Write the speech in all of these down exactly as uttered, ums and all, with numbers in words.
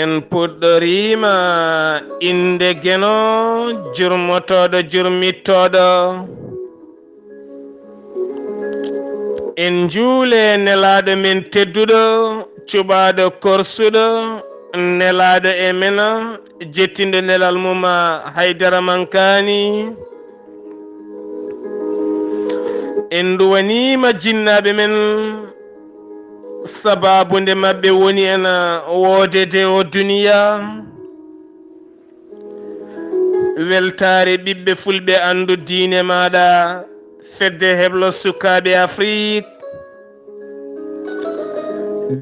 En puɗɗoriima innde Geno, jurmotooɗo, jurmittooɗo. En njuule nelaaɗo men tedduɗo, cuɓaaɗo korsuɗo, nelaaɗo e men, jettinɗo nelal mum, Haydara Mankaani. En nduwaniima jinnaaɓe men, sabaabu nde maɓɓe woni en woodede o duniya. Weltaare ɓiɓɓe fulɓe, anndu diine maaɗa, fedde heblo sukaaɓe Afrik,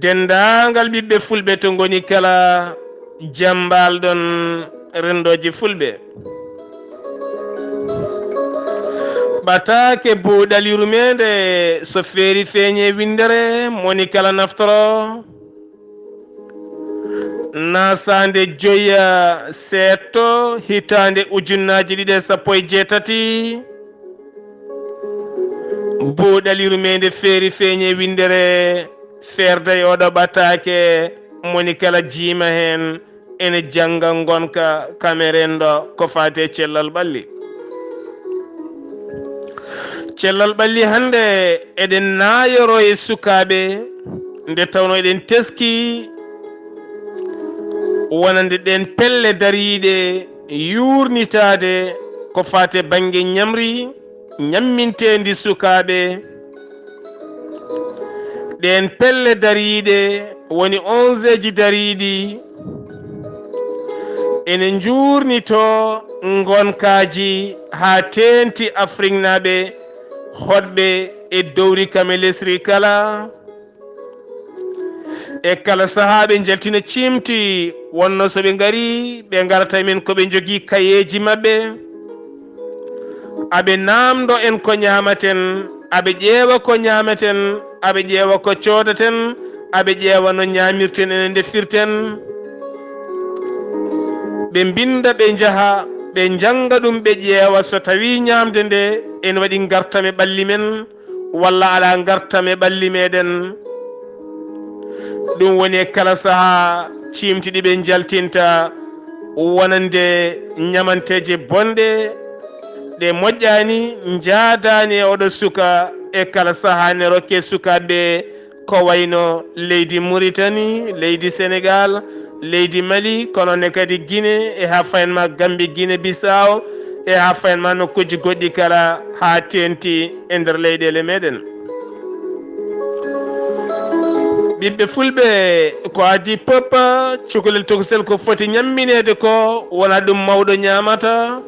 denndaangal ɓiɓɓe fulɓe to ngoni kala, jambalɗon renndooji fulɓe. Ɓataake buuɗal yurmeende, so feeri feeñe winndere, moni kala naftoro. Nasaande joya seeɗto, hitaande ujunnaaji ɗiɗi e sappo e jeetati. Buuɗal yurmeende feeri feeñe winndere, feerde e oɗo ɓataake, moni kala jiima heen, ene jannga ngonka kam e renndo ko faati e cellal ɓalli. Cellal ɓalli hannde eɗen naayoro e sukaaɓe, nde tawno eɗen teski wonande ɗeen pelle dariiɗe yuurnitaade ko faati e bannge ñamri, ñamminteendi sukaaɓe. Ɗeen pelle dariiɗe woni onzeeji dariiɗi. Ene njuurnitoo ngonkaaji haa teeŋti Afriknaaɓe hoɗɓe e dowri kam e lesri kala. E kala sahaa ɓe njaltina ciimti, wonno so ɓe ngari, ɓe ngarata e men ko ɓe njogii kayeeji maɓɓe. Aɓe naamndo en ko ñaamaten, aɓe ƴeewa ko ñaamaten, aɓe ƴeewa ko coodaten, aɓe ƴeewa no ñaamirten ene ndefirten. Ɓe mbinnda, ɓe njaha, ɓe njannga ɗum, ɓe ƴeewa so tawii ñaamde nde ene waɗi ngartam e ɓalli men, walla alaa ngartam e ɓalli meɗen. Ɗum woni e kala sahaa ciimti ɗi ɓe njaltinta wonande ñamanteeje bonɗe, ɗe moƴƴaani, njaadaani e oɗo suka, e kala sahaa ne rokke sukaaɓe ko wayno leydi Muritani, leydi Senegaal, leydi Mali, kono ne kadi Gine, e haa fayen ma Gambi, Gine Bisaawo, e haa fayen ma nokkuuji goɗɗi kala, haa teeŋti e nder leyɗeele meɗen. Ɓiɓɓe fulɓe, ko adii pop, cukalel tokosel ko foti ñammineede ko, wonaa ɗum mawɗo ñaamata.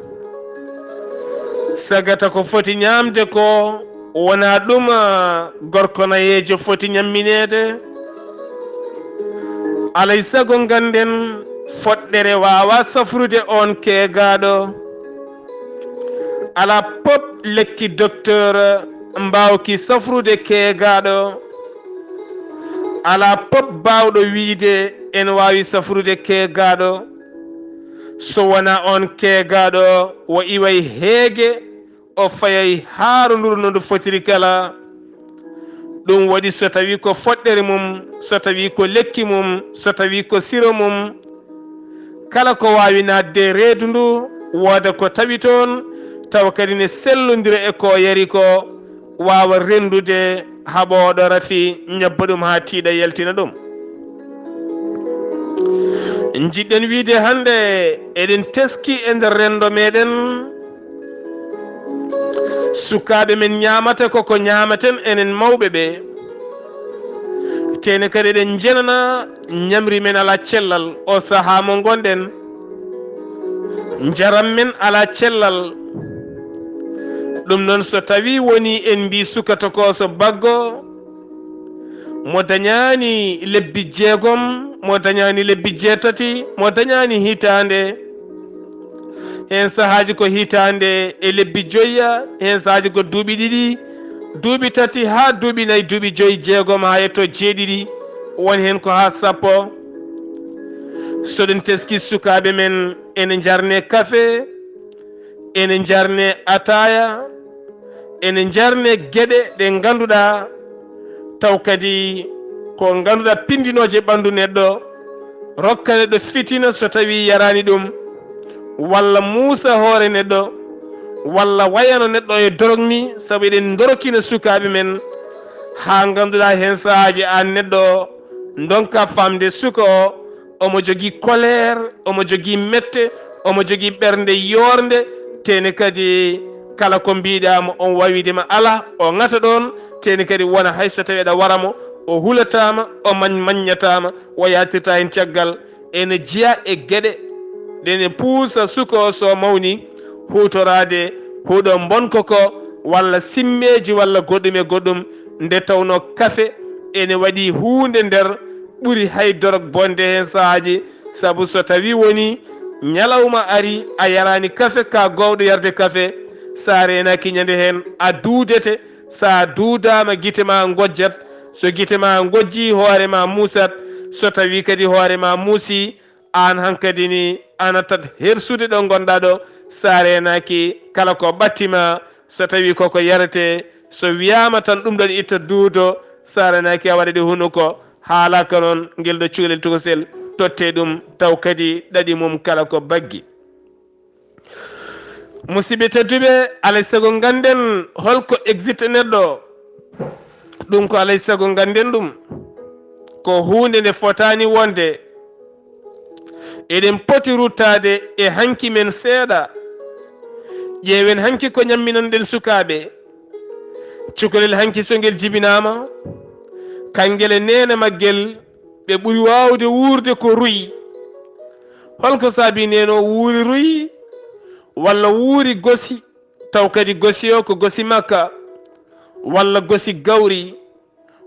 Sagata ko foti ñaamde ko, wonaa ɗum, ah, gorko nayeejo foti ñammineede. Alay sago ngannden, foɗɗere waawaa safrude oon keegaaɗo. Alaa pop lekki doktoor mbaawki safrude keegaaɗo. Alaa pop baawɗo wiyde ene waawi safrude keegaaɗo. So wonaa oon keegaaɗo, o iway heege, o fayay haaronduru no ndu fotiri kala. Ɗum waɗi so tawii ko foɗɗere mum, so tawii ko lekki mum, so tawii ko siro mum, kala ko waawi naatde e reedu ndu, wooda ko tawi toon, tawa kadi ne sellondira e ko yari ko, waawa renndude, haɓa oɗo rafi, ñabba ɗum haa tiiɗa, yaltina ɗum. Njiɗɗen wiyde hannde eɗen teski e nder renndo meɗen, sukaaɓe men ñaamata ko ko ñaamaten enen mawɓe ɓe. Tene kadi eɗen njenana ñamri men alaa cellal o sahaa mo ngonɗen. Njaram men alaa cellal. Ɗum noon, so tawii woni en mbii suka tokooso baggo, mo dañaani lebbi jeegom, mo dañaani lebbi jeetati, mo dañaani hitaande, heen sahaaji ko hitaande e lebbi joyya, heen sahaaji ko duuɓi ɗiɗi, duuɓi tati haa duuɓi nayi, duuɓi joyi, jeegom haa yetto jeeɗiɗi, won heen ko haa sappo. So ɗum teski, sukaaɓe men ene njarne kafe, ene njarne ataaya, ene njarne geɗe ɗe ngannduɗaa taw kadi ko ngannduɗaa pindinooje ɓanndu neɗɗo, rokka neɗɗo fitina so tawii yaraani ɗum, walla muusa hoore neɗɗo, walla wayano neɗɗo e dorog ni, sabu eɗen ndorokina sukaaɓe men haa ngannduɗaa heen sahaaji aan neɗɗo ndonka faamde suka o omo jogii colère, omo jogii mette, omo jogii ɓernde yoornde, tene kadi kala ko mbiɗaa mo on waawide ma alaa, o ŋata ɗoon, tene kadi wona hay so tawii aɗa wara mo, o hulataama, o mañ-, maññataama, o yaatirta heen caggal. Ene jeyaa e geɗe ɗe ne puusa suka o so mawni huutoraade huɗo mbonko ko, walla simmeeji, walla goɗɗum e goɗɗum, nde tawnoo kafe ene waɗi huunde nder ɓuri hay dorog bonde heen sahaaji, sabu so tawii wonii ñalawma arii a yaraani kafe, ka gowɗo yarde kafe, so a reenaaki ñande heen a duudete, so a duudaama gite ma ngojjat, so gite ma ngojjii hoore ma muusat, so tawii kadi hoore ma muusii, aan hankadi ni a nattat hersude ɗo ngonɗaa ɗo, so a reenaaki kala ko ɓatti ma, so tawii koko yaretee, so wiyaama tan ɗum ɗon itta duudo, so a reenaaki a waɗa ɗi hunuko, haalaaka noon ngel ɗo cukalel tokosel tottee ɗum, taw kadi ɗaɗi mum kala ko baggi. Musidɓe tedduɓe, alay sago ngannden hol ko exit neɗɗo. Ɗum ko alay sago ngannden ɗum. Ko huunde nde fotaani wonde. Eɗen poti ruttaade e hanki men seeɗa. Ƴeewen hanki ko ñamminanɗen sukaaɓe. Cukalel hanki so ngel jibinaama, kangel e neene maggel, ɓe ɓuri waawde wuurde ko ruy. Hol ko saabii neen o wuuri ruy? Walla wuuri gosi, taw kadi gosi o ko gosi makka, walla gosi gawri,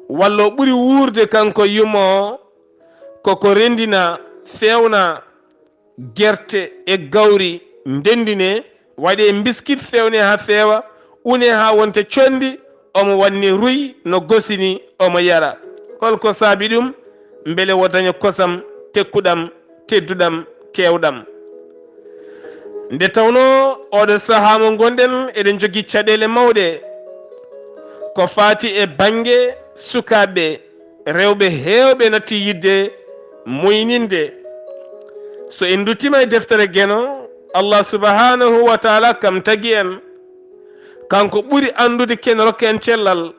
walla o ɓuri wuurde kanko yumma o, koko renndina, feewna, gerte e gawri ndenndinee, waɗee mbiskit, feewnee haa feewa, unee haa wonta conndi, omo waɗni ruy no gosi ni, omo yara. Hol ko saabii ɗum? Mbele o daña kosam tekkuɗam, tedduɗam, keewɗam. Nde tawnoo ooɗo sahaa mo ngonɗen, eɗen njogii caɗeele mawɗe ko faati e bannge sukaaɓe, rewɓe heewɓe natti yiɗde muyninde. So en nduttiima e deftere Geno, Allah subhanahu wa taala kam tagi en, kanko ɓuri anndude, ken rokka en cellal.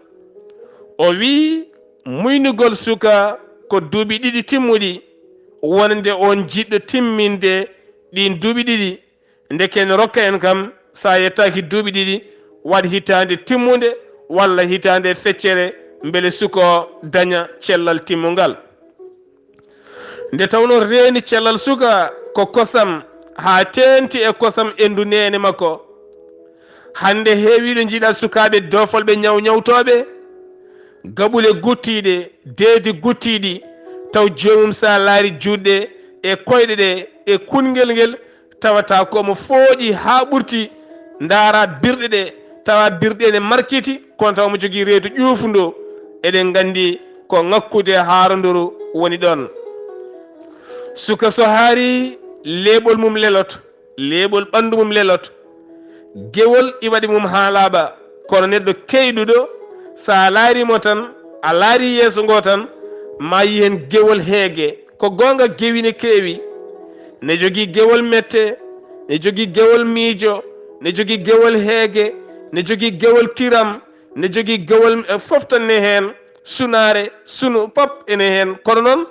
O wii, muynugol suka ko duuɓi ɗiɗi timmuɗi, wonande on jiɗɗo timminde ɗin duuɓi ɗiɗi. Ndeke no rokka en kam, so a yettaaki duuɓi ɗiɗi, waɗ hitaande timmunde walla hitaande feccere, mbele suka o daña cellal timmungal. Nde tawnoo reeni cellal suka ko kosam, haa teenti e kosam enndu neene makko. Hannde heewii ɗo njiiɗaa sukaaɓe doofolɓe ñaw ñawtooɓe, gaɓule guttiiɗe, deedi guttiiɗi, taw joomum, so a laari juuɗe e koyɗe ɗe e kunngel ngel, tawata ko omo fooƴi haa ɓurti, ndaara birɗe ɗe, tawa birɗe ene markiti, kono tawa omo jogii reedu ƴuufundu. Eɗen nganndi ko ŋakkude haaranduru woni ɗoon. Suka so haarii, leeɓol mum leloto, leeɓol ɓanndu mum leloto. Gewol iwaɗi mum haa laaɓa, kono neɗɗo keyɗuɗo, so a laari mo tan, a laari yeeso ngo tan, ma yi heen gewol heege. Ko goonga, gewi ne keewi. Ne jogii gewol mette, ne jogii gewol miijo, ne jogii gewol heege, ne jogii gewol kiram, ne jogii gewol, eh, fof tan ne heen, sunaare, sunu, pop ene heen. Kono noon,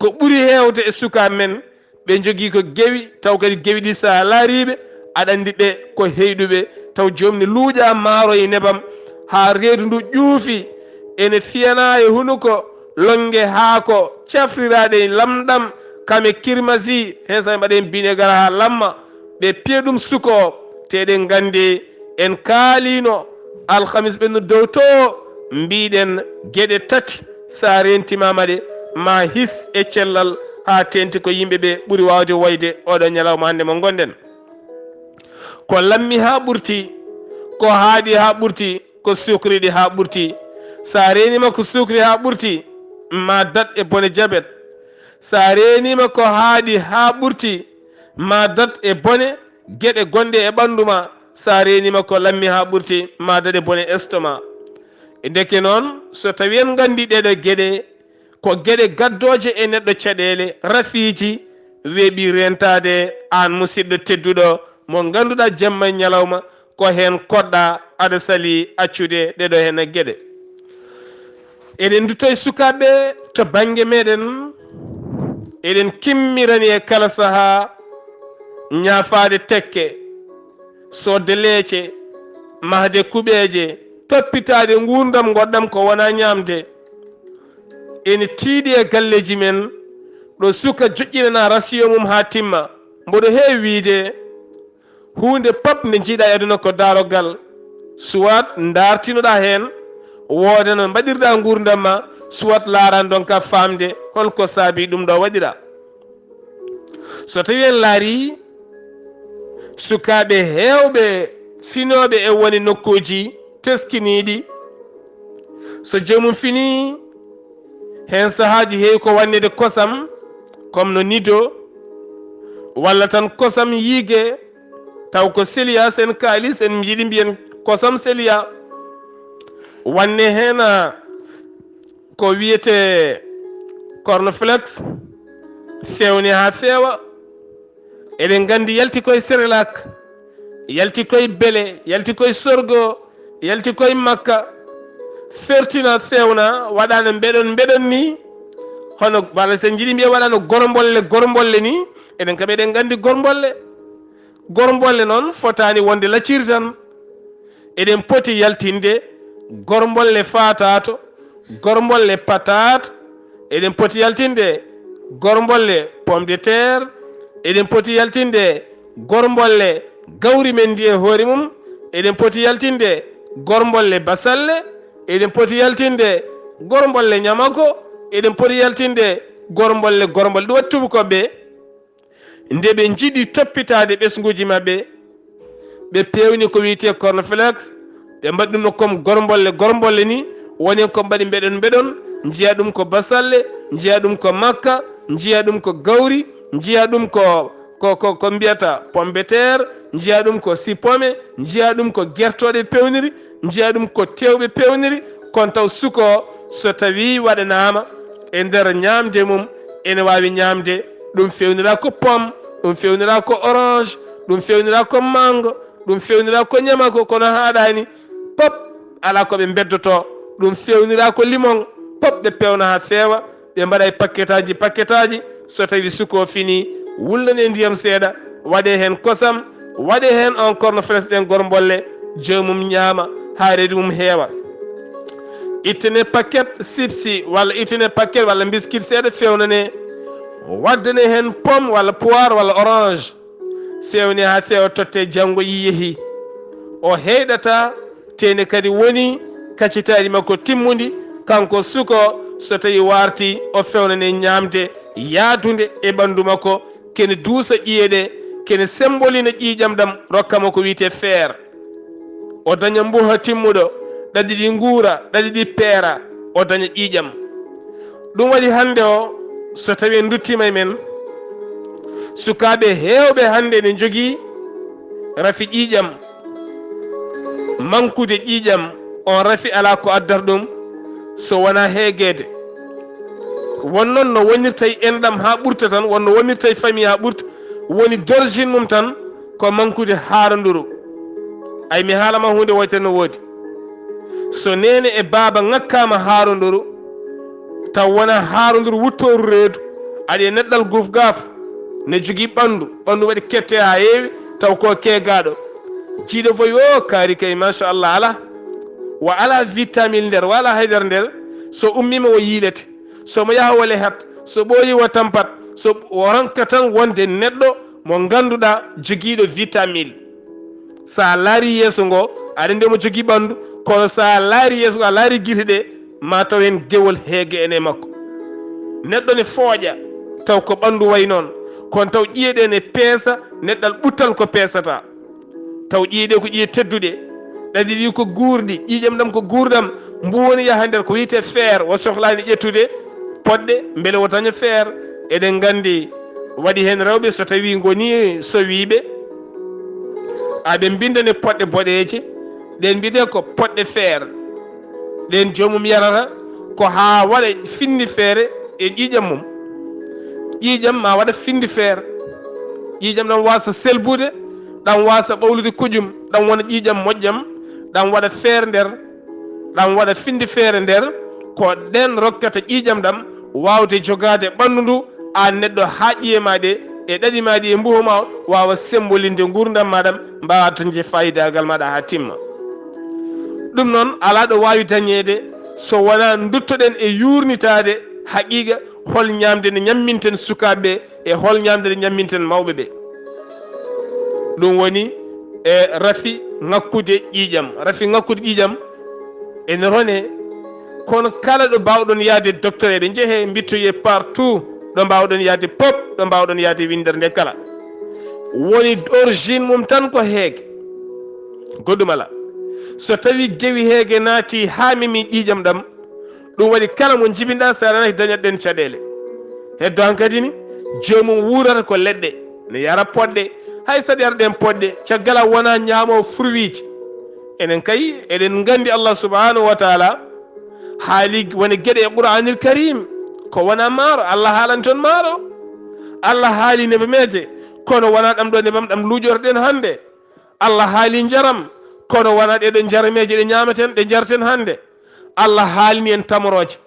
ko ɓuri heewde e sukaaɓe men, ɓe njogii ko gewi, taw kadi gewi ɗi, so a laariiɓe, aɗa anndi ɓe ko heyɗuɓe, taw joom ne luuƴa maaro e nebam, haa reedu ndu ƴuufi, ene fiyana e hunuko, lonnge haako, cafriraaɗe e lamɗam, kame kirmasi, heen so mbaɗen binegar haa lamma, ɓe piya ɗum suka o. Te eɗen nganndi, en kaaliino alhamis ɓennu dow to, mbiɗen geɗe tati, so a reentimaama ɗe, ma his e cellal haa teenti ko yimɓe ɓe ɓuri waawde woyde oɗo ñalawma hannde mo ngonɗen. Ko lammi haa ɓurti, ko haaɗi haa ɓurti, ko sukriɗi haa ɓurti. So a reeniima ko sukri haa ɓurti, ma dat e bone jabet. So a reeniima ko haaɗi haa ɓurti, ma dat e bone geɗe gonɗe e ɓanndu ma. So a reeniima ko lammi haa ɓurti, ma dat e bone estomac. E ndeke noon, so tawii en nganndi ɗeeɗo geɗe, Ko geɗe gaddooje e neɗɗo caɗeele, rafiiji, weeɓi reentaade aan musidɗo tedduɗo mo ngannduɗaa jamma e ñalawma ko heen koɗɗaa aɗa salii accude ɗeɗo heen geɗe. Eɗen ndutto e sukaaɓe to bannge meɗen, eɗen kimmirani e kala sahaa ñaafaade tekke, soodde leece, mahde kuɓeeje, toppitaade nguurndam ngoɗɗam ko wonaa ñaamde. Ene tiiɗi e galleeji men, ɗo suka joƴƴinanaa rasiyo mum haa timma. Mboɗo heewi wiyde, huunde pop nde njiiɗaa e aduna ko daarogal, soit ndaartinoɗaa heen, wooda no mbaɗirɗaa nguurndam ma, soit laaraa ndonkaa faamde hol ko saabii ɗum ɗo waɗiraa. So tawii en laarii, sukaaɓe heewɓe finooɓe e woni nokkuuji teskiniiɗi, so joomum finii, heen sahaaji heewi ko wannede kosam, comme no Nido, walla tan kosam yiige, taw ko Célia, sen kaalis, en njiɗi mbiyen kosam Célia. Wanne heen, a, ko wiyetee cornflakes, feewne haa feewa. Eɗen nganndi yalti koye Cerelac, yalti koye bele, yalti koye sorgo, yalti koye makka, fertina, feewna, waɗa no mbeɗon mbeɗon ni. Hono, walla sen njiɗi mbiya waɗa no gormbolle, gormbolle ni. Enen kam eɗen nganndi gormbolle. Gormbolle noon fotaani wonde lacciri tan. Eɗen poti yaltinde gormbolle faataato, gormbolle pataat, eɗen poti yaltinde gormbolle pomme de terre, eɗen poti yaltinde gormbolle gawri men ndi e hoore mum, eɗen poti yaltinde gormbolle basalle, eɗen poti yaltinde gormbolle ñamako, eɗen poti yaltinde gormbolle, gormbolle. Ɗum waɗi tuubakooɓe ɓe, nde ɓe njiɗi toppitaade ɓesnguuji maɓɓe, ɓe peewni ko wiyetee cornflakes, ɓe mbaɗi ɗum no comme gormbolle, gormbolle ni, woni ko mbaɗi mbeɗon mbeɗon, njiya ɗum ko basalle, njiya ɗum ko makka, njiya ɗum ko gawri, njiya ɗum ko, ko, ko, ko mbiyata pomme de terre, njiya ɗum ko sipome, njiya ɗum ko gertooɗe peewniri, njiya ɗum ko teew ɓe peewniri, kono taw suka o, so tawii waɗanaama e nder ñaamde mum, ene waawi ñaamde, ɗum feewnira ko pomme, ɗum feewnira ko orange, ɗum feewnira ko mango, ɗum feewnira ko ñamako, kono haaɗaani, pop, alaa ko ɓe mbeddoto, ɗum feewnira ko limon, pop, ɓe peewna haa feewa, ɓe mbaɗa e pakketaaji, pakketaaji, so tawii suka o finii, wulnanee ndiyam seeɗa, waɗee heen kosam, waɗee heen on cornflakes, ɗeen gormbolle, joomum ñaama haa reedu mum heewa. Ittanee pakket sipsi walla ittanee pakket walla mbiskit seeɗa, feewnanee, waɗdanee heen pomme walla poire walla orange, feewnee haa feewa, tottee janngo yiyehii. O heyɗataa te ene kadi woni kaccitaari makko timmundi, kanko suka o, so tawii waartii, o feewnanee ñaamde yahdunde e ɓanndu makko, kene duusa ƴiye ɗe, kene sembolina ƴiiƴam ɗam, rokka mo ko wiyetee fer. O daña mbuha timmuɗo, ɗaɗi ɗi nguura, ɗaɗi ɗi peera, o daña ƴiiƴam. Ɗum waɗi hannde o, so tawii en nduttiima e men, sukaaɓe heewɓe hannde ene njogii rafi ƴiiƴam. Mankude ƴiiƴam, on rafi alaa ko addata ɗum so wonaa heegeede. Won noon no wonirta e enɗam haa ɓurta tan, won no wonirta e famille haa ɓurta, woni d'origine mum tan ko mankude haaranduru. Ay, mi haala ma huunde woytere no woodi. So neene e baaba ŋakkaama haaranduru, taw wonaa haaranduru wuttooru reedu, aɗa e neɗɗal guf-gaaf, ne jogii ɓanndu, ɓanndu waɗi kette haa heewi, taw ko keegaaɗo. Jiiɗo foy o kaari kay, machallah, alaa. Wa alaa vitamine nder, wa alaa haydara nder, so ummiima o yiilete. So mo yaha o lehat, so ɓooyi o tampat, so o ronka tan wonde neɗɗo mo ngannduɗaa jogiiɗo vitamine. So a laarii yeeso ngo, aɗa anndi omo jogii ɓanndu, kono so a laarii yeeso ngo, a laarii gite ɗe, ma taw heen gewol heege ene e makko. Neɗɗo ne fooƴa, taw ko ɓanndu wayi noon, kono taw ƴiye ɗe ne peesa, neɗɗal ɓuttal ko peesata. Taw ƴiye ɗe ko ƴiye tedduɗe, ɗaɗi ɗi ko guurɗi, ƴiiƴam ɗam ko guurɗam, mbo woni yaha nder ko wiyetee fer, o sohlaani ƴettude poɗɗe, mbele o daña fer. Eɗen nganndi, waɗi heen rewɓe, so tawii ngonii sowiiɓe, aɓe mbinndane poɗɗe boɗeeje, ɗeen mbiyetee ko poɗɗe fer. Ɗeen joomum yarata, Ko haa waɗa finndi feere e ƴiiƴam mum. Ƴiiƴam ma waɗa finndi feere. Ƴiiƴam ɗam waasa selbude, ɗam waasa ɓawlude kujum, ɗam wona ƴiiƴam moƴƴam, ɗam waɗa feere nder, ɗam waɗa finndi feere nder. Ko ɗen rokkata ƴiiƴam ɗam waawde jogaade ɓanndu ndu, aan neɗɗo, haa ƴiye ma ɗe e ɗaɗi ma ɗi e mbuho ma o waawa semmbolinde nguurndam ma ɗam, mbaawa dañde faayidaagal maɗa haa timma. Ɗum noon, alaa ɗo waawi dañeede so wonaa nduttoɗen e yuurnitaade haqiiqa hol ñaamde nde ñamminten sukaaɓe ɓe e hol ñaamde nde ñamminten mawɓe ɓe. Ɗum woni e rafi ŋakkude ƴiiƴam. Rafi ŋakkude ƴiiƴam ene rone, kono kala ɗo mbaawɗon yahde, docteur, eɓe njehee, mbittoyee partout, ɗo mbaawɗon yahde pop, ɗo mbaawɗon yahde winndere nde kala. Woni origine mum tan ko heege. Goɗɗum alaa. So tawii gewi heege naati haa memi ƴiiƴam ɗam, ɗum waɗi kala mo njibinɗaa, so a nanaaki dañat ɗeen caɗeele. Heddo hankadi ni, joomum wuurata ko leɗɗe, ne yara poɗɗe, hay so aɗa yara ɗeen poɗɗe, caggal a wonaa ñaamoowo fruiiji. Enen kay, eɗen nganndi Allah subhanahu wa taala haali woni geɗe e Qur'aanil Karim, ko wonaa maaro, Allah haalani toon maaro. Allah haali nebameeje, kono wonaa ɗam ɗo nebam ɗam luuƴorɗen hannde. Allah haali njaram, kono wonaa ɗee ɗoo njarameeje ɗe ñaamaten, ɗe njaraten hannde. Allah haalni en tamorooje.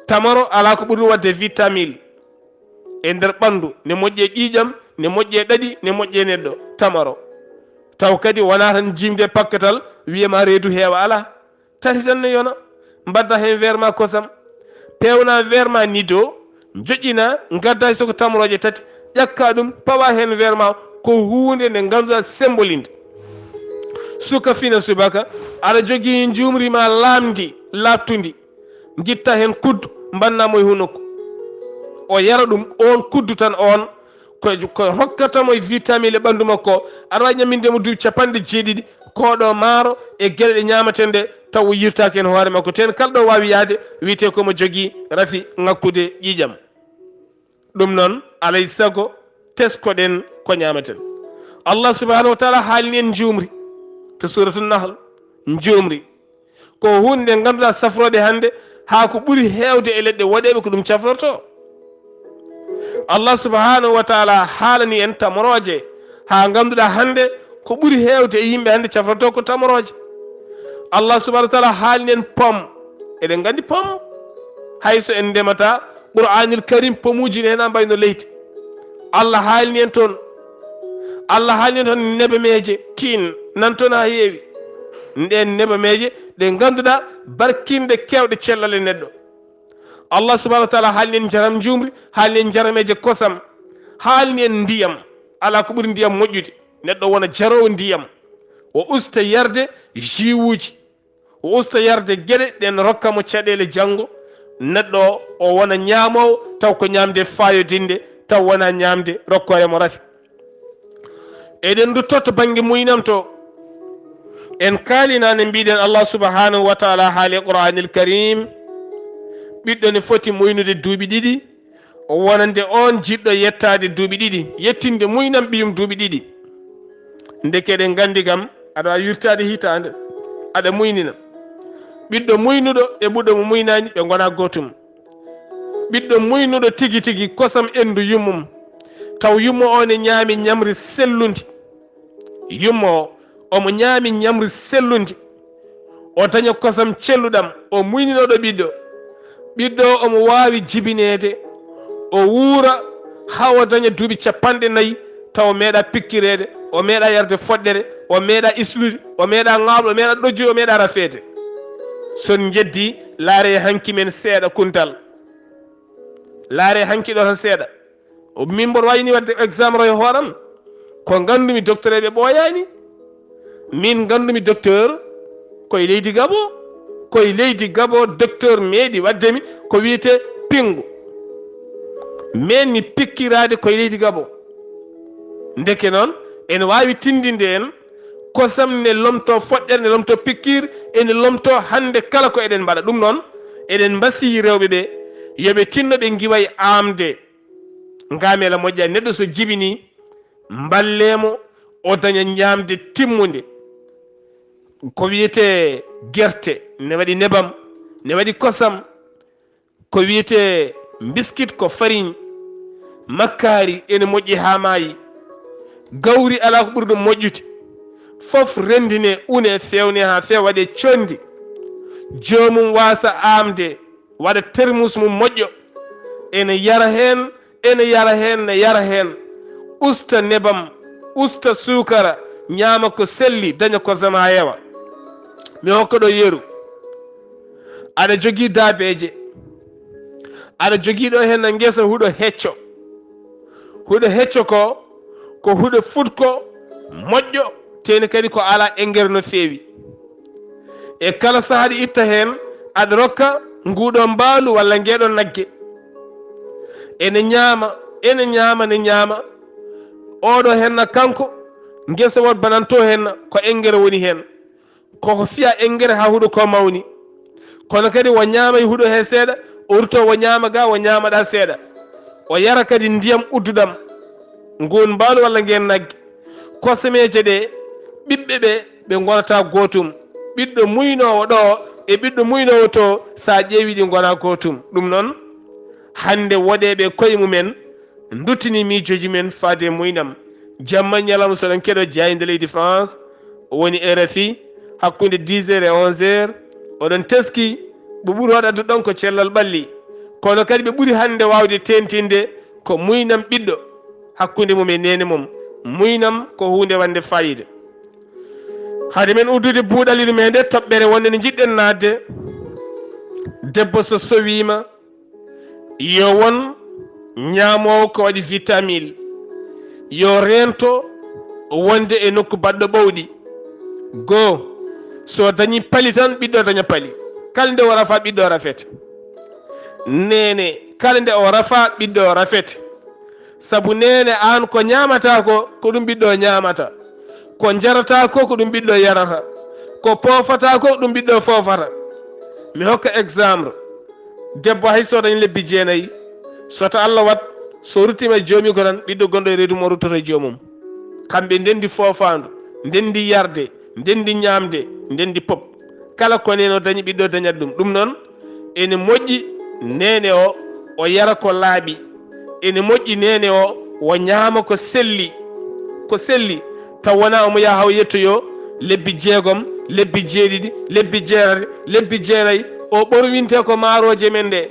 Tamaro alaa ko ɓuri ɗum waɗde vitamine e nder ɓanndu, ne moƴƴi e ƴiiƴam, ne moƴƴi e ɗaɗi, ne moƴƴi e neɗɗo. Tamaro. Taw kadi wonaa tan jiimde e pakkatal, wiyee ma reedu heewa, alaa. Tati tan ne yona. Mbaɗda heen weer ma kosam. Peewna weer ma nido, njoƴƴina, ngadda hay so ko tamrooje tati, ƴakka ɗum, pawa heen weer ma, ko huunde nde ngannduɗaa semmbolinde. Suka fina subaka, aɗa jogii njuumri ma laamndi, laaɓtundi, ngitta heen kuddu, mbanna mo e hunuko. O yara ɗum, oon kuddu tan oon, ko, ko hokkata mo e vitamine e ɓanndu makko. Aɗa waawi ñamminde mo duuɓi capanɗe jeeɗiɗi, koɗo maaro e geɗe ɗe ñaamaten ɗe, taw o yirtaaki heen hoore makko. Teen kala ɗo waawi yahde, wiyetee ko mo jogii rafi ŋakkude ƴiiƴam. Ɗum noon, alay sago, teskoɗen ko ñaamaten. Allah subhanahu wa taala haalni en njuumri to Suuratul Nahl, njuumri. Ko huunde nde ngannduɗaa safrooɓe hannde, haa ko ɓuri heewde e leɗɗe woɗeeɓe ko ɗum cafrortoo. Allah subhanahu wa taala haalani en tamrooje, haa ngannduɗaa hannde ko ɓuri heewde e yimɓe hannde cafrotoo ko tamrooje. Allah subhanahu wa taala haalani en pom. Eɗen nganndi pom, hay so en ndemataa, Qur'aanul Karim, pomuuji ne heen a mbayno leydi. Allah haalni en toon. Allah haalni en toon nebameeje, tin, nan toon haa heewi. Ɗeen nebameeje ɗe ngannduɗaa barkinɗe keewɗe cellal e neɗɗo. Allah subhanahu wa taala haalni en njaram njuumri, haalni en njarameeje kosam, haalni en ndiyam. Alaa ko ɓuri ndiyam moƴƴude. Neɗɗo wona jaroowo ndiyam. O usta yarde jiwuuji. O usta yarde geɗe ɗen rokka mo caɗeele janngo. Neɗɗo o, o wona ñaamoowo, taw ko ñaamde faayodinde, taw wonaa ñaamde rokkoore mo rafi. Eɗen ndutto to bannge muynam to. En kaalinaani mbiɗen Allah subhanahu wa taala haali e Qur'aanil Karim, ɓiɗɗo ne foti muynude duuɓi ɗiɗi, o wonande oon jiɗɗo yettaade duuɓi ɗiɗi, yettinde muynam ɓiyum duuɓi ɗiɗi. Ndeke eɗen nganndi kam, aɗa waawi wirtaade hitaande, aɗa muynina. Ɓiɗɗo muynuɗo e ɓuɗɗo mo muynaani, ɓe ngonaa gootum. Ɓiɗɗo muynuɗo tigi tigi kosam enndu yummum, taw yummo o ne ñaami ñamri sellundi. Yummo o, omo ñaami ñamri sellundi, o daña kosam celluɗam, o muyninoɗo ɓiɗɗo. Ɓiɗɗo o, omo waawi jibineede, o wuura haa o daña duuɓi capanɗe nayi, taw o meeɗa pikkireede, o meeɗa yarde foɗɗere, o meeɗa islude, o meeɗa ŋaaɓde, o meeɗa ɗojjude, o meeɗa rafeede. So on njeddii, laaree hanki men seeɗa kuntal. Laaree hanki ɗo tan seeɗa. O, min mboɗo waawni waɗde examen e hooram. Ko nganndumi, docteur eɓe ɓooyaani. Min nganndumi docteur ko e leydi Gabo. Ko e leydi Gabo docteur meeɗi waɗde mi ko wiyetee pinngu. Min mi pikkiraade ko e leydi Gabo. Ndeke noon, ene waawi tinndinde en, kosam ne lomtoo foɗɗere, ne lomtoo pikkiir, ene lomtoo hannde kala ko eɗen mbaɗa. Ɗum noon, eɗen mbasiyii rewɓe ɓe, yo ɓe tinno ɓe ngiwa e aamde. Ngaamela moƴƴa, neɗɗo so jibinii, mballee mo, o daña ñaamde timmunde. Ko wiyetee gerte, ne waɗi nebam, ne waɗi kosam, Ko wiyetee mbiskit ko fariñ, makkaari ene moƴƴi haa maayi. Gawri alaa ko ɓuri ɗum moƴƴude. Fof renndinee, unee, feewnee haa feewa, waɗee conndi. Joomum waasa aamde, waɗa termus mum moƴƴo. Ene yara heen, ene yara heen, ne yara heen. Usta nebam, usta suukara, ñaama ko selli, daña ko zamayewa. Mi hokka ɗo yeru. Aɗa jogii daabeeje. Aɗa jogii ɗo heen ngesa huɗo hecco. Huɗo hecco ko, ko huɗo fuɗko moƴƴo, teeni kadi ko alaa engrais no feewi. E kala sahaa aɗa itta heen, aɗa rokka nguuɗo mbaalu walla ngeeɗo nagge. Ene ñaama, ene ñaama, ne ñaama. Oɗo heen na kanko, ngesa woto bananto heen na, ko engrais woni heen. Koko fiya engrais haa huɗo ko mawni. Kono kadi o ñaamay huɗo he seeɗa, o rutto o ñaama ga, o ñaama ɗa seeɗa. O yara kadi ndiyam udduɗam, ngun mbaalu walla ngen nagge. Kosemeeje ɗe, ɓiɓɓe ɓe, ɓe ngonata gootum. Ɓiɗɗo muynoowo ɗo e ɓiɗɗo muynoowo to, so a ƴeewi ɗi ngona gootum. Ɗum noon, hannde woɗeeɓe koye mumen, nduttini miijooji men faade e muynam. Jamma e ñalawma so oɗon keɗo jaaynde leydi France, o woni R F I, hakkunde dix heures et onze heures, oɗon teski, ɓe ɓuri hoɗande ɗon ko cellal ɓalli. Kono kadi ɓe ɓuri hannde waawde teentinde ko muynam ɓiɗɗo hakkunde mum e neene mum. Muynam ko huunde wande faayiida. Hade men uddude buuɗalire men nde toɓɓere wonde nde njiɗɗen naatde, debbo so sowiima, yo won ñaamoowo ko waɗi vitamine, yo reento wonde e nokku baɗɗo ɓowɗi. Goo, so dañi pali tan, ɓiɗɗo daña pali. Kala nde o rafa, ɓiɗɗo rafete. Neene, kala nde o rafa, ɓiɗɗo rafete. Sabu neene, aan ko ñaamataa ko, ko ɗum ɓiɗɗo ñaamata. Ko njarataa ko, ko ɗum ɓiɗɗo yarata. Ko poofataa ko, ko ɗum ɓiɗɗo foofata. Mi hokka exemple. Debbo hay so dañi lebbi jeenayi, so ta Allah wat, so ruttiima e joomi ko tan, ɓiɗɗo gonɗo e reedu mum o ruttoto e joomum. Kamɓe ndendi foofaandu, ndendi yarde, ndendi ñaamde, ndendi pop. Kala ko neene o dañi, ɓiɗɗo dañat ɗum. Ɗum noon, ene moƴƴi neene o, o yara ko laaɓi. Ene moƴƴi neene o, o ñaama ko selli. Ko selli, taw wonaa omo yaha o yettoyoo lebbi jeegom, lebbi jeeɗiɗi, lebbi jeetati, lebbi jeenayi. O ɓorwinte ko maarooje men ɗe.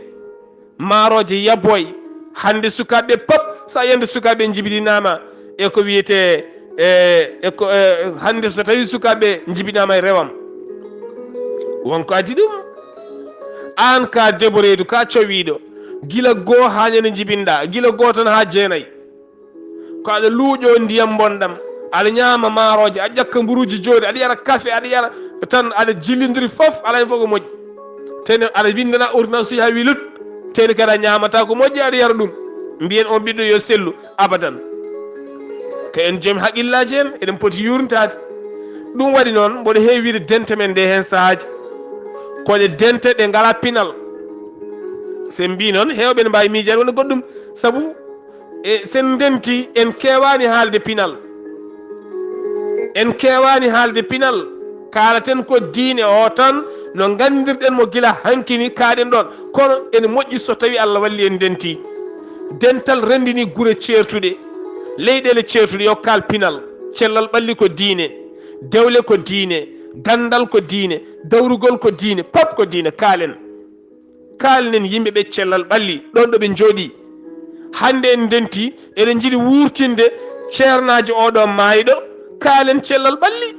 Maarooje yaboy. Hannde sukaaɓe pop, so a yiyande sukaaɓe njibidinaama e ko wiyetee, e, e ko, e, hannde so tawi sukaaɓe njibinaama e rewam, won ko addi ɗum. Aan ka deboreedu, ka cowiiɗo, gila goo haa ñande njibinɗa, gila goo tan haa jeenayi. Ko aɗa luuƴo ndiyam mbonɗam, aɗa ñaama maarooje, aɗa ƴakka mburuuji jooɗi, aɗa yara kafe, aɗa yara tan, aɗa jillindiri fof, alaa heen fof ko moƴƴi. Tene aɗa winndana ordonnance uji haa wi lut, tene kadi a ñaamata ko moƴƴi, aɗa yara ɗum. Mbiyen on ɓiɗɗo yo sellu, abadan. Ko en joom haqillaaji en, eɗen poti yuurnitaade. Ɗum waɗi noon, mboɗo heewi wiide dente men ɗe heen sahaaji. Ko ɗe dente ɗe ngalaa pinal. So en mbii noon, heewɓe ne mbaawi miijaade wona goɗɗum. Sabu, e, so en ndenti, en keewaani haalde pinal. En keewaani haalde pinal. Kaalaten ko diine o tan, no nganndirɗen mo gila hankini, kaaɗen ɗoon. Kono ene moƴƴi so tawi Allah walli en ndenti. Dental renndini gure ceertuɗe, leyɗeele ceertuɗe, yo kaal pinal. Cellal ɓalli ko diine, dewle ko diine, ganndal ko diine, dawrugol ko diine, pop ko diine. Kaalen. Kaalnen yimɓe ɓe cellal ɓalli, ɗoon ɗo ɓe njooɗii. Hannde en ndenti, eɗen njiɗi wuurtinde ceernaajo oɗo maayɗo. Kaalen cellal ɓalli.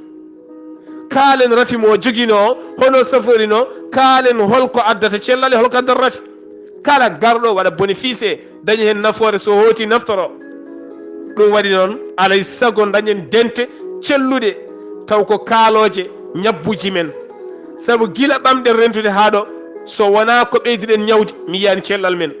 Kaalen rafi mo joginoo, hono saforinoo. Kaalen hol ko addata cellal e hol ko addata rafi. Kala garɗo waɗa bénéfice, daña heen nafoore, so hooti naftoro. Ɗum waɗi noon, alay sago dañen dente celluɗe, taw ko kaalooje ñabbuuji men. Sabu gila ɓamɗen rentude haa ɗo, so wonaa ko ɓeyduɗen ñawde, mi yiyaani cellal men.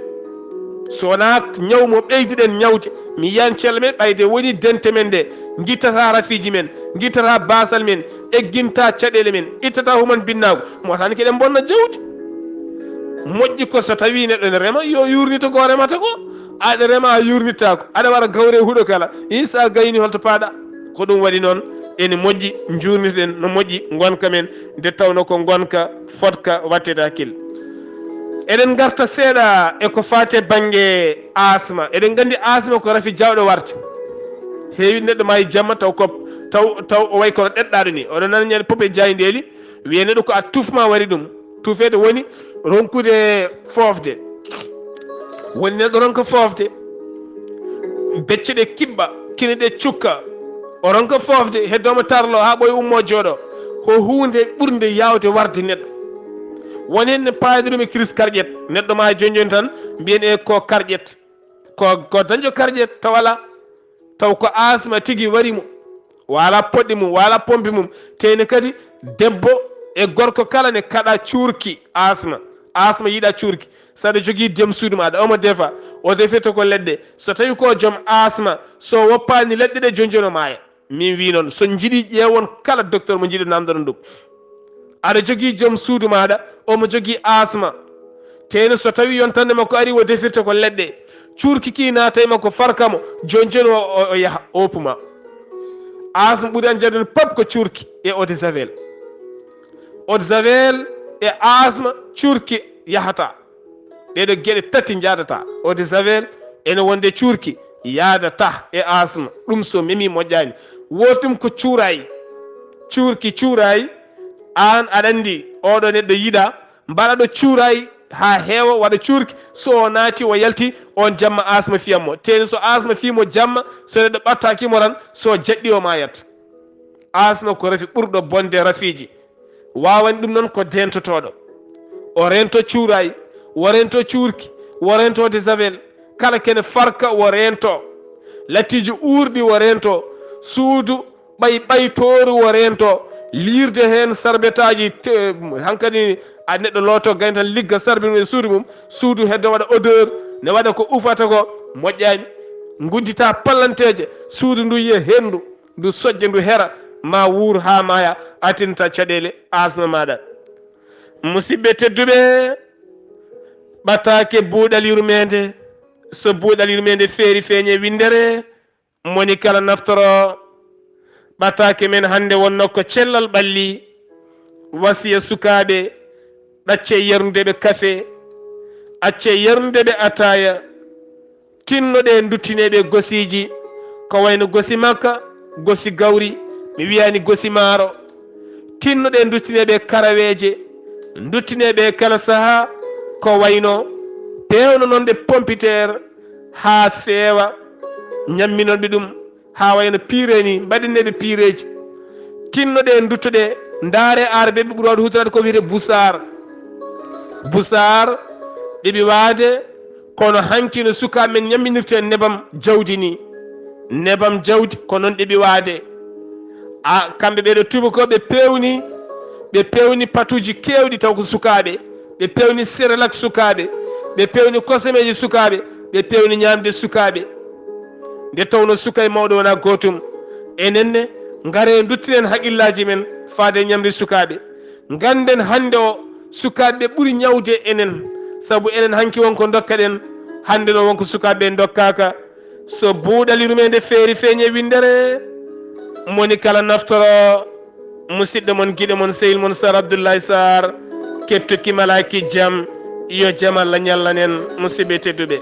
So wonaa ñaw mo ɓeyduɗen ñawde, mi yiyaani cellal men, ɓayde woni dente men ɗe, ngittataa rafiiji men, ngittataa baasal men, eggintaa caɗeele men, ittataa human binnaagu, mo tan keɗen mbonna jawdi. Moƴƴi ko so tawii neɗɗo ne rema, yo yuurnito ko remata ko. Aɗa rema, a yuurnittaako. Aɗa waɗa gawre e huɗo kala. Iin so a gayni, holto paaɗa? Ko ɗum waɗi noon, ene moƴƴi njuurnitoɗen no moƴƴi ngonka men, nde tawnoo ko ngonka fotka waɗteede hakkille. Eɗen ngarta seeɗa e ko faati e bannge asma. Eɗen nganndi asma ko rafi jaawɗo warde. Heewi neɗɗo maayi jamma taw ko, taw, taw o wayi kono ɗeɗɗaaɗo ni. Oɗon nana ñande pop e jaayndeeli, wiye neɗɗo ko a tufma wari ɗum. Tufeede woni ronkude foofde. Woni neɗɗo ronka foofde. Becce ɗe kiɓɓa, kine ɗe cukka. O ronka foofde, heddooma tarlo haa ɓooya ummoo jooɗo. Ko huunde ɓurnde yaawde warde neɗɗo. Woni heen ne paayde ɗum e crise cardiaque. Neɗɗo maa jooni jooni tan mbiyen e ko cardiaque. Ko, ko dañjo cardiaque taw alaa. Taw ko asma tigi wari mo. Wala poɗɗi mum, wala pompi mum. Teyni kadi debbo e gorko kala ne kaɗa cuurki asma. Asma yiɗa cuurki. Saɗa jogii joom suudu maaɗa, omo defa. O defirta ko leɗɗe. So tawi ko joom asma, so woppaani leɗɗe ɗe, jooni jooni o maaya. Min wi noon, so jiɗi ƴeewon kala docteur mo jiɗi namdoɗon ɗum. Aɗa jogii joom suudu maaɗa, omo jogii asma. Teyno so tawi yontande makko ari, o defirta ko leɗɗe. Cuurki ki naata e makko farka mo, jooni jooni o, o, o yaha, o opuma. Asma ɓuri an jaɗude pop ko cuurki e eau de javel. Eau de javel e asma, cuurki yahata. Ɗee ɗoo geɗe tati njaadata. Eau de javel ene wonde cuurki yaadata e asma. Ɗum so memi moƴƴaani. Wooti ɗum ko cuuraay. Cuurki cuuraay, aan aɗa anndi oɗo neɗɗo yiɗa, mbaɗa ɗo cuuraay haa heewa, waɗa cuurki, so o naati o yalti, on jamma asma fiyan mo. Teyni so asma fii mo jamma, so neɗɗo ɓattaaki mo tan, so jaɗɗi o maayat. Asma ko rafi ɓurɗo bonde rafiiji. Waawani ɗum noon ko deentotooɗo. O reento cuuraay, o reento cuurki, o reento eau de javel. Kala kene farka o reento. Lattiiji uurɗi o reento. Suudu ɓay ɓaytooru o reento. Liirde heen sarbetaaji te-, hankadi a neɗɗo looto gayna tan ligga sarbe mum e suudu mum. Suudu heddo waɗa odeur, ne waɗa ko ufata ko moƴƴaani. Nguddita pallanteeje, suudu ndu yiya henndu. Ndu sojja, ndu hera, ma wuur haa maaya, a tinta caɗeele asma maaɗa. Musidɓe tedduɓe, ɓataake buuɗal yurmeende. So buuɗal yurmeende feeri feeñe winndere, moni kala naftoro. Ɓataake men hannde wonno ko cellal ɓalli, wasiya sukaaɓe, ɗacce yarnude ɓe kafe, acce yarnude ɓe ataaya. Tinnoɗee nduttinee ɓe gosiiji, ko wayno gosi makka, gosi gawri, mi wiyaani gosi maaro. Tinnoɗee nduttinee ɓe karaweeje, nduttinee ɓe kala sahaa, ko wayno peewno noon ɗe pompiteer haa feewa, ñamminon ɓe ɗum haa wayno piire ni, mbaɗinee ɓe piireeji. Tinnoɗee nduttoɗee, ndaaree aar ɓe ɓe ɓuri waawde huutoraade ko wiyetee busaar. Busaar, ɗiɓi waade, kono hanki no sukaaɓe men ñamminirta e nebam jawdi ni. Nebam jawdi ko noon ɗiɓi waade. A, kamɓe ɓeeɗo tubakooɓe peewni, ɓe peewni patuuji keewɗi taw ko sukaaɓe, ɓe peewni Cerelac sukaaɓe, ɓe peewni kosomeeje sukaaɓe, ɓe peewni ñaamde sukaaɓe. Nde tawnoo suka e mawɗo wonaa gootum. Enen ne, ngaree nduttinen haqqillaaji men faade e ñamri sukaaɓe. Ngannden hannde o, sukaaɓe ɓe ɓuri ñawde enen, sabu enen hanki won ko ndokkaɗen, hannde no won ko sukaaɓe ɓe ndokkaaka. So buuɗal yurmeende feeri feeñe winndere, moni kala naftoro. Musidɗo mon, giɗo mon, sehil mon, Sar Abdoulaye Sarr, kettuki malaaki jam, yo jam Allah ñallanen, musidɓe tedduɓe.